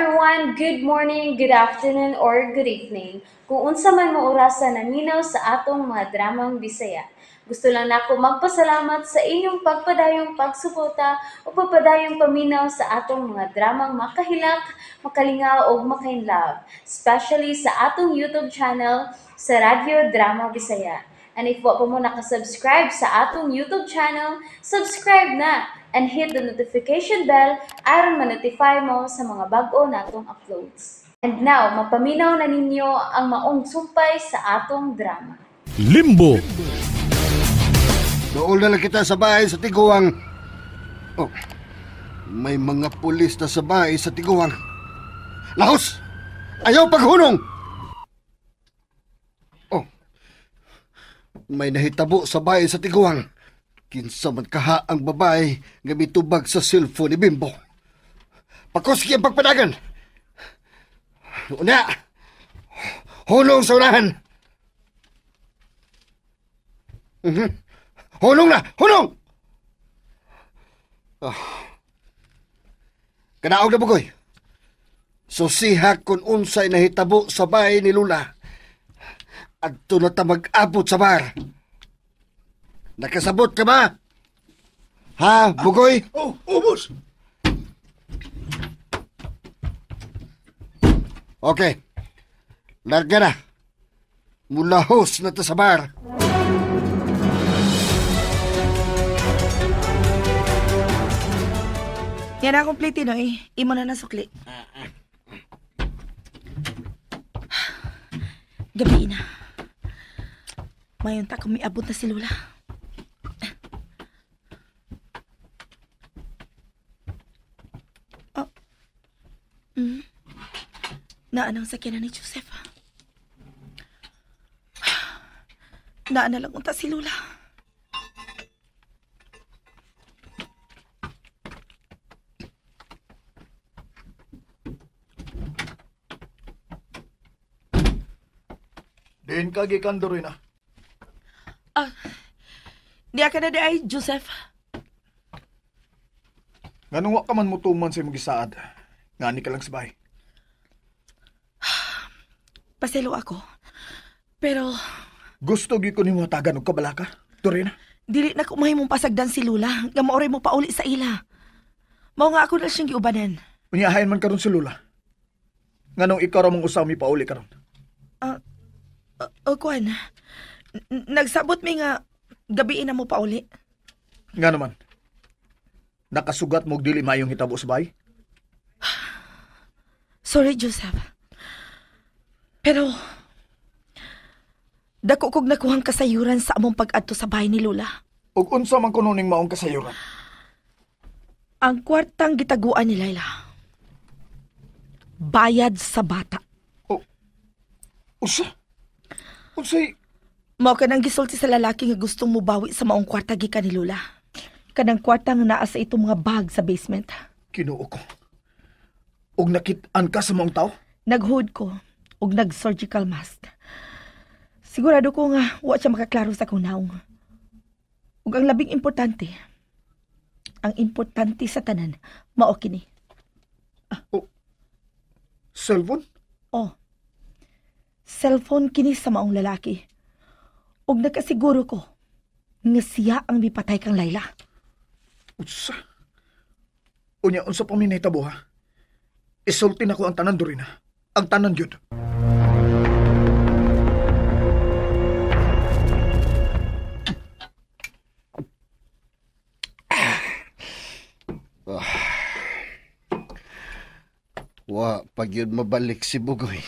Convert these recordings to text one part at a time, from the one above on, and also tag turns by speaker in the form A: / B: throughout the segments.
A: everyone! Good morning, good afternoon, or good evening. Kung unsa man mo orasa naminaw sa atong mga dramang Bisaya. Gusto lang nako magpasalamat sa inyong pagpadayong pagsuporta o pagpadayong paminaw sa atong mga dramang makahilak, makalingaw o makainlove, especially sa atong YouTube channel sa Radyo Drama Bisaya. And if wa pa mo nakasubscribe sa atong YouTube channel, subscribe na and hit the notification bell aron ma-notify mo sa mga bag-o natong uploads. And now, mapaminaw na ninyo ang maong sumpay sa atong drama.
B: Limbo.
C: Dool na lang kita sa bahay sa Tiguang. Oh, may mga pulis na sa bahay sa Tiguang. Lahos! Ayaw paghunong! Oh, may nahitabo sa bahay sa Tiguang. Kinsa man kaha ang babae nga mitubag sa cellphone ni Bimbo. Pakuski ang pagpadagan! Una! Hunong sa unahan! Mhm. Hunong na! Hunong! Oh. Kanaog na Bugoy. Susiha kung unsay nahitabo sa bahay ni Lula. Adto na ta mag-abot sa bar. Nakasabot ka ba? Ha, Bugoy?
D: Oh, boss.
C: Okay. Larga na. Mulahos na ta sa bar.
E: Yan na complete, Noy. Imo na nasukli. Gabi na. Mayon ta kung miabot na si Lola. Oh. Naan ang sakyanan ni Joseph. Naan na lang unta si Lola.
D: Diin ka gikan Dorina.
E: Ah, diya ka na di ay, Joseph.
D: Nganong wa ka man mutuman sa imong gisaad? Ngani ka lang sa bahay.
E: Paselo ako. Pero
D: gusto gyud ko nimo hatagan og kabalaka, Dorina.
E: Dili na ko mahimong pasagdan si Lula nga maoray mo pauli sa ila. Mao nga ako na siyang giubanan.
D: Unyahain man karon si Lula. Nganong ikaw ra mong usaw mi pauli karon?
E: Kuan. Nagsabot mi nga gabiin na mo pauli.
D: Nga naman. Nakasugat mo dili maayong hitabo sa bahay?
E: Sorry, Joseph. Pero dako kog nakuhang kasayuran sa among pag-adto sa bahay ni Lula.
D: Ug unsa man kuno ning maong kasayuran?
E: Ang kwartang gitaguan ni Laila. Bayad sa bata.
D: Oh. Usa? Unsay?
E: Mao ka nang gisulti sa lalaki nga gustong mubawi sa maong kwarta gikan ni Lula. Kanang kwarta nga naa sa itong mga bag sa basement.
D: Kinuo ko. Ug nakit-an ka sa maong tao?
E: Naghood ko ug nag-surgical mask. Sigurado ko nga wa siya makaklaro sa akong naong. Ug ang labing importante, ang importante sa tanan, mao kini.
D: Ah. Oh. Cellphone?
E: Oh. Cellphone kini sa maong lalaki. Ug nakasiguro ko nga siya ang mipatay kang Laila.
D: Unsa? Unya, unsa pa mi nahitabo, ha? Isulti na ko ang tanan, Dorina. Ang tanan gyud.
C: Wa pag yun mabalik si Bugoy.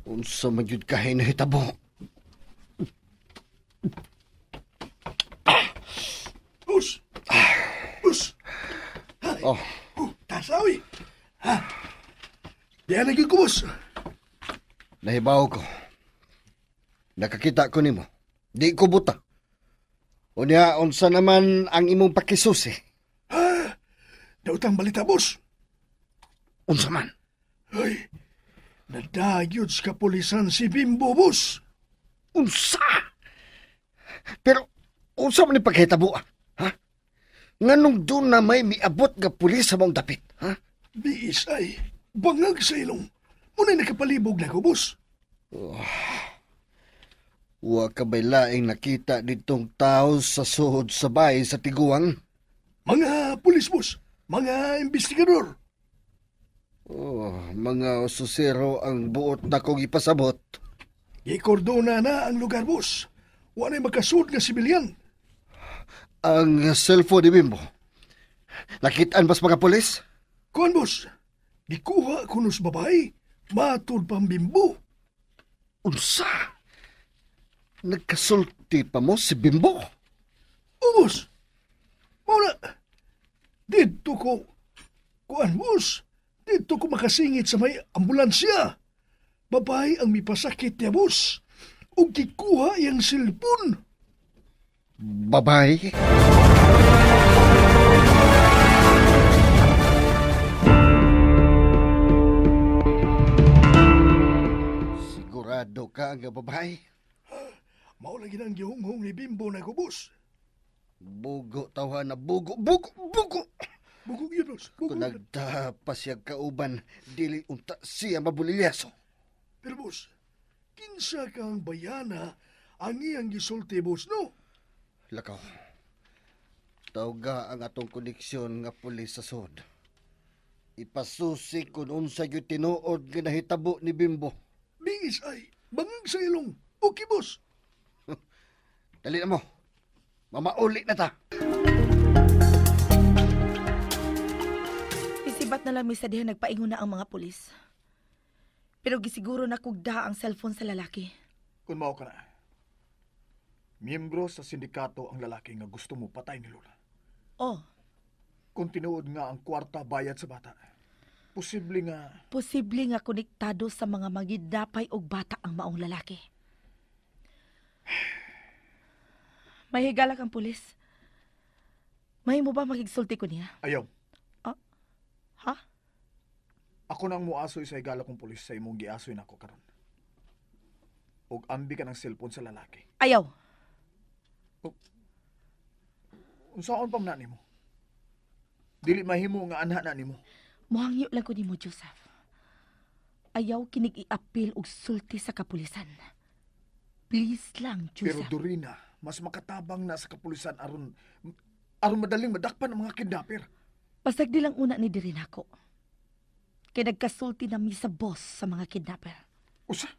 C: Unsa man yun kahay nahitabo.
D: Us! Us!
C: Oh.
D: Tasawi! Ha? Diyan lagi ko, boss.
C: Nahibaw ko. Nakakita ko nimo. Di ko buta. Unya, unsa naman ang imong pakisusi?
D: Ha? Dautang balita, boss.
C: Unsa man?
D: Ay, nadayod sa kapulisan si Bimbo, boss.
C: Unsa? Pero, unsa man ni paghitabo, ha? Nganong doon na may miabot nga pulis sa mong dapit, ha?
B: BSI, bangag sa ilong. Muna'y nakapalibog na ko, boss.
C: Oh. Wa ka ba'y laing nakita ditong tao sa suhod sa bahay sa tiguang?
B: Mga pulis, boss. Mga investigador.
C: Oh, mga ususero ang buot na kong ipasabot.
B: Gikordona na ang lugar, boss. Wa na'y makasud nga sibilyan.
C: Ang cellphone ni Bimbo. Nakitaan bas mga pulis?
B: Kuan, boss. Gikuha kuno sa babae. Matud pang Bimbo.
C: Unsa? Nagkasulti pa mo si Bimbo?
B: O, boss. Mauna, dito ko, kuan, boss. Dito ko makasingit sa may ambulansya. Babae ang mipasakit niya, boss. O gikuha iyang silpon.
C: Babae? Sigurado ka ang babae?
B: Mao lagi nang gihunghong ni Bimbo na ko, boss.
C: Bugo tawhan na bugo, bugo, bugo!
B: Bugo yun, boss. Bugo
C: Kung nagtapas siya kauban, dili unta siya mabulilyaso.
B: Pero, boss, kinsa kang bayana ang iyang gisulti, boss, no?
C: Lakaw. Tawga ang atong koneksyon nga pulis sa sod. Ipasusi kung unsa gyud tinuod nga nahitabo ni Bimbo.
B: BSI, bangag sa ilong. Okay, boss.
C: Dali na mo. Mamauli na ta.
E: Isibat na lang mi sa diha nagpaingon na ang mga pulis. Pero gisiguro na kugda ang cellphone sa lalaki.
D: Kung mao ka na, miyembro sa sindikato ang lalaki nga gusto mo patay ni Lola.
E: Oh.
D: Kung tinuod nga ang kwarta bayad sa bata, posible nga...
E: Posible nga konektado sa mga magidapay og bata ang maong lalaki. May higala kang pulis. May mo ba makigsulti ko niya?
D: Ayaw.
E: Ah, ha?
D: Ako na ang muasoy sa higala kong pulis sa imong giasoy nako karon. Og ambi ka ng cellphone sa lalaki.
E: Ayaw.
D: O, unsaon pa man na nimo? Dili mahimo nga anha na nimo.
E: Muhangyo lang ko nimo, Joseph. Ayaw kinig i-appeal og sulti sa kapulisan. Please lang,
D: Pero
E: Joseph.
D: Dorina, mas makatabang na sa kapulisan aron madaling madakpan ang mga kidnapper.
E: Pasag di lang una ni Dorina ko. Kay nagkasulti na mi sa boss sa mga kidnapper.
D: Usa?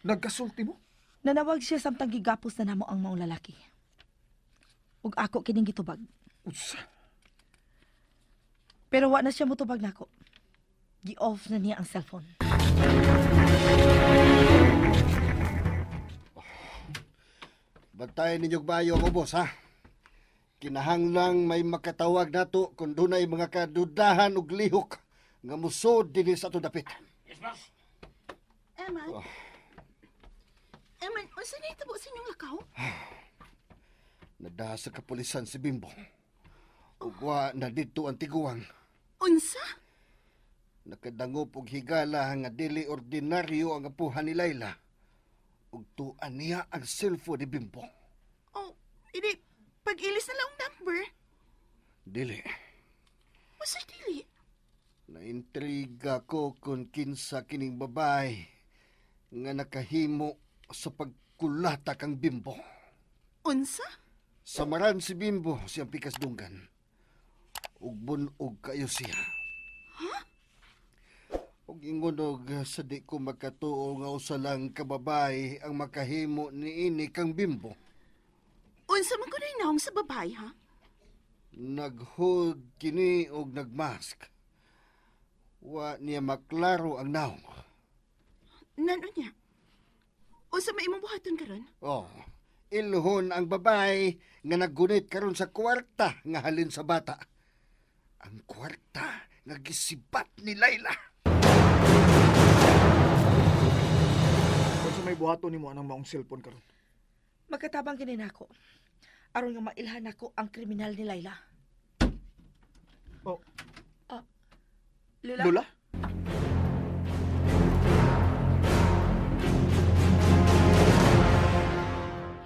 D: Nagkasulti mo?
E: Nanawag siya samtang gigapos na namo ang maong lalaki. Ug ako kining gitubag.
D: Usa?
E: Pero wa na siya motubag nako. Gi-off na niya ang cellphone.
C: Bantayan ninyo bayo ang ubos, ha? Kinahanglang may makatawag nato kung dunay mga kadudahan og lihok nga musod dinhi sa atong dapit.
F: Yes, boss.
G: Eman. Oh. Eman, unsa na itabo sa inyong lakaw?
C: Nadaha sa kapulisan si Bimbo. Ug wa na didto ang tiguang.
G: Unsa?
C: Nakadangop og higala nga dili ordinaryo ang apuhan ni Layla. Ug tuan niya ang cellphone ni Bimbo.
G: Oh, idi, pag-ilis na lang ang number.
C: Dili.
G: Unsa dili?
C: Naintriga ko kung kinsa kining babae nga nakahimo sa pagkulata kang Bimbo.
G: Unsa?
C: Samaran si Bimbo siyang pikas dunggan. Ug bunog kayo siya.
G: Huh?
C: Ug ingonog sa di ko makatuo nga usa lang ka babae ang makahimo niini kang Bimbo.
G: Unsa man kuno'y naong sa babae, ha?
C: Naghood kini og nagmask. Wa niya maklaro ang naong.
G: Nano niya? Unsa may imong buhaton karon?
C: Oh, ilhon ang babae nga naggunit karon sa kwarta nga halin sa bata. Ang kwarta nga gisibat ni Layla.
D: Unsa may buhaton nimo anang maong cellphone karon?
E: Magkatabang kini nako. Aron nga mailhan nako ang kriminal ni Layla.
D: Oh.
E: Ah, Lola?
D: Lola?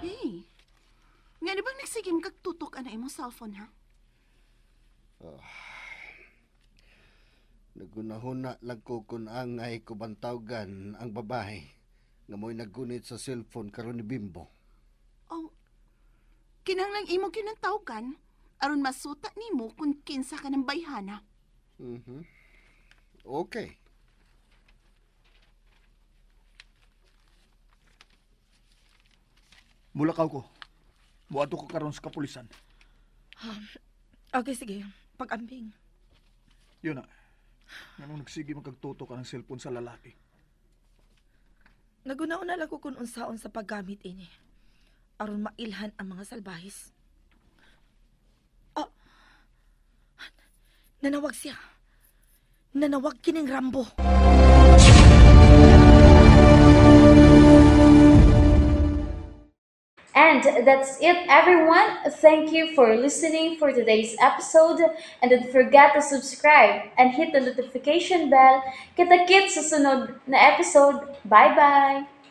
G: Hey. Nga di bang nagsigim kag tutok ana imong cellphone, ha?
C: Oh. Nagunahuna lang ko kung angay ko bantawgan ang babae nga mo'y naggunit sa cellphone karon ni Bimbo.
G: Oh, kinahanglang imo kinantawgan aron masuta nimo kung kinsa ka ng bayhana.
C: Okay.
D: Mulakaw ko. Muadto ko karon sa kapulisan.
E: Okay, sige. Pag-ambing.
D: Yun na. Nganong nagsige magkagtuto ka ng cellphone sa lalaki.
E: Naguna-una lang ko kung unsaon sa paggamit ini. Aron mailhan ang mga salbahis. Oh! Nanawag siya. Nanawag kining Rambo.
A: And that's it, everyone. Thank you for listening for today's episode. And don't forget to subscribe and hit the notification bell. Kita-kits sa sunod na episode. Bye-bye!